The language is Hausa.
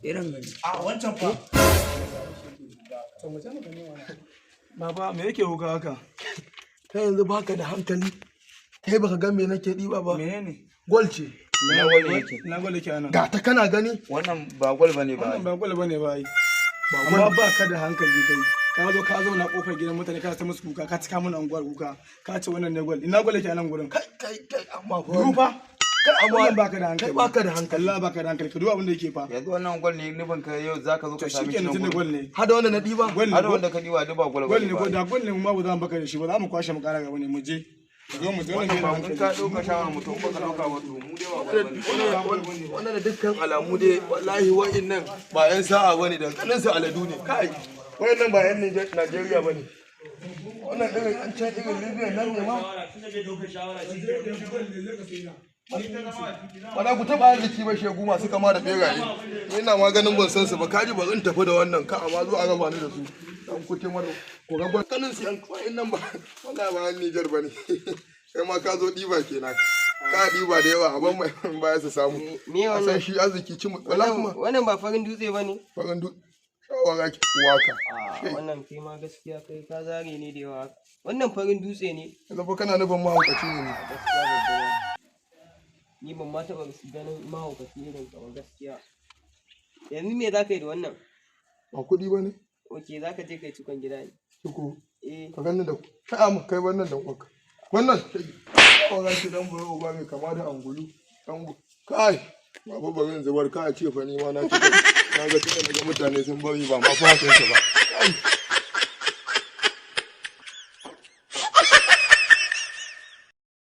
Irin gani. A wancan fa. Baba, me yake kuka haka? Kai yanzu baka da hankali, kai baka ga me nake ɗiba ba. Menene? Gol ce. Na gwal yake. Na gwal yake anan. Ga ta kana gani. Wannan ba gwal bane ba. Wannan ba gwal bane ba ai. Ba Amma gwal. ba ka da hankali kai. Ka zo ka zauna kofar gidan mutane ka ta musu kuka, ka cika mana unguwar kuka. Ka ce wannan ne gwal. Ina gwal yake anan gurin? Kai kai kai, amma fa Duba. Kai amma Wannan baka da hankali. Kai baka da hankali. Allah, baka da hankali. Ka duba abin da yake fa. Yanzu wannan gwal ne nufin ka yau zaka zo To ka sami shi shikenan, nan tunda gurin. gwal ne. Hada wanda na ɗiba. Gwal ne. Har wanda ka diwa duk ba gwal Gwal bane ne ko ba. da gwal ne mu ma ba za mu baka da shi ba, za mu kwashe mu kara gaba ne mu je. Mu zo mu zo Wannan ne ba da in ka hankali. ɗauka shawara mutum ba ka ɗauka ba, to mu dai ba gwal bane. Wannan da dukkan alamu dai wallahi wa'innan ba 'yan sa'a bane, da kanin su aladu ne. Kai, wa'innan ba 'yan Najeriya bane. Wannan irin an can irin Libya nan ne ma. Ba za ku taɓa arziki ba, shegu masu kama da beraye. Ni ina maganin ban san su ba. Kaji, ba zan tafi da wannan ka amma zo a raba ni da su. Dan kuce mara ko ga kanin su yan wa'innan ba wallahi ba 'yan Nijar bane. Kai ma ka zo ɗiba kenan. Ka ɗiba da yawa, a ban mai baya su samu. Me A san wannan? shi arziki ci wallahi kuma. Wannan ba farin dutse ba ne? Farin du shawara ki waka. A wannan kai ma gaskiya kai ka zare ne da yawa. Wannan farin dutse ne. Yanzu fa kana nufin mahaukaci ne ni? Gaskiya babba ba. Ni ban ma taɓa ganin mahaukaci irin ka ba gaskiya. Yanzu me za ka yi da wannan? Ba kuɗi ba ne. Ok, za ka je kai cikon gida ne. Ciko. Eh. Ka ganni da kai amma kai wannan dan uwanka wannan shawara ki dan buro uba mai kama da angulu dan kai. Baba, bari in zubar ka a ce fa ni ma na ci. Na ga tunda na ga mutane sun bari ba ma fatan su ba. Kai.